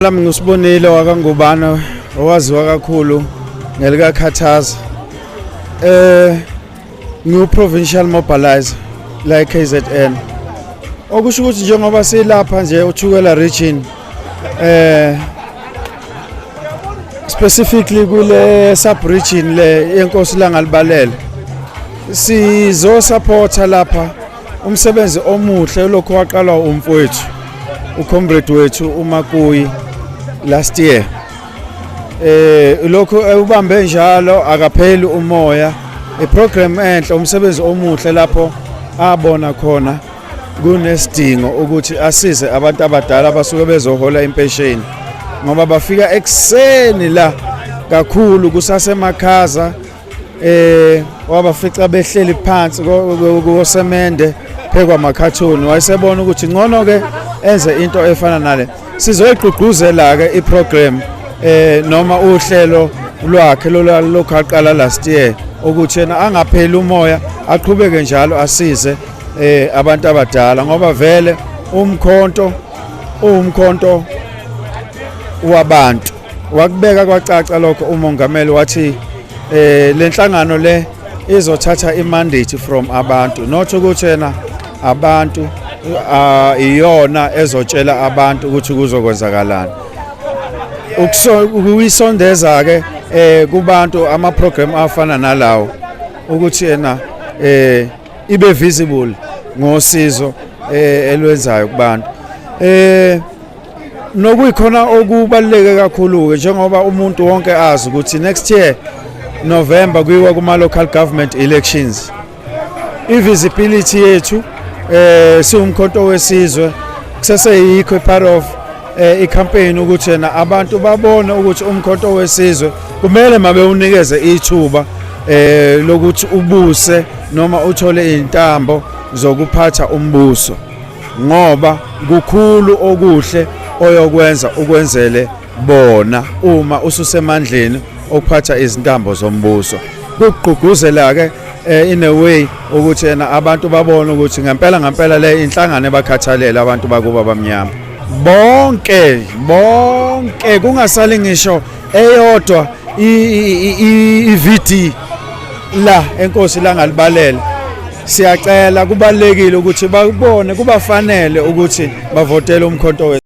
Lami nguSibonile wakaNgubane, owaziwa kakhulu ngelikaKhathaza. Ngiwu provincial mobilizer la eKZN. Okusho ukuthi njengoba silapha nje uThukela region, specifically kule sub region le yenkosi Langalibalele, sizo supporta lapha umsebenzi omuhle lokho waqalwa umfowethu, ucomrade wethu uMakuyi last year. Lokho ubambe njalo, akapheli umoya. Iprogram enhle, umsebenzi omuhle lapho abona khona kunesidingo ukuthi asize abantu abadala abasuke bezohola impesheni, ngoba bafika ekseni la kakhulu kusasemakhaza. Wabafica behleli phansi kosemende phekwa amakhathuni. Wayesebona ukuthi ngcono ke enze into efana nale. Sizoyigqugquzela ke iprogram noma uhlelo lwakhe lokhu aqala last year, ukuthi yena angapheli umoya, aqhubeke njalo asize abantu abadala, ngoba vele umkhonto uwumkhonto wabantu. Wakubeka kwacaca lokho umongameli, wathi lenhlangano le izothatha imandate from abantu, not ukuthi yena abantu iyona ezotshela abantu ukuthi kuzokwenzakalani. Ukuyisondeza ke kubantu ama program afana nalawo, ukuthi yena ibe visible ngosizo elwenzayo kubantu. Nokuyikhona okubaluleke kakhulu ke, njengoba umuntu wonke azi ukuthi next year November kuyiwa kuma local government elections, i-visibility yethu siwumkhonto wesizwe kuseseyikho part of i-campaign, ukuthi yena abantu babone ukuthi umkhonto wesizwe kumele mabe unikeze ithuba lokuthi ubuse noma uthole intambo zokuphatha umbuso, ngoba kukhulu okuhle oyokwenza ukwenzele bona uma ususemandleni okuphatha izintambo zombuso. Kugqugquzela ke in a way ukuthi yena abantu babone ukuthi ngempela ngempela le inhlangano ebakhathalela abantu bakuba abamnyama bonke bonke, kungasali ngisho eyodwa i-VD la enkosi Langalibalele. Siyacela, kubalekile ukuthi babone kubafanele ukuthi bavotele umkhonto.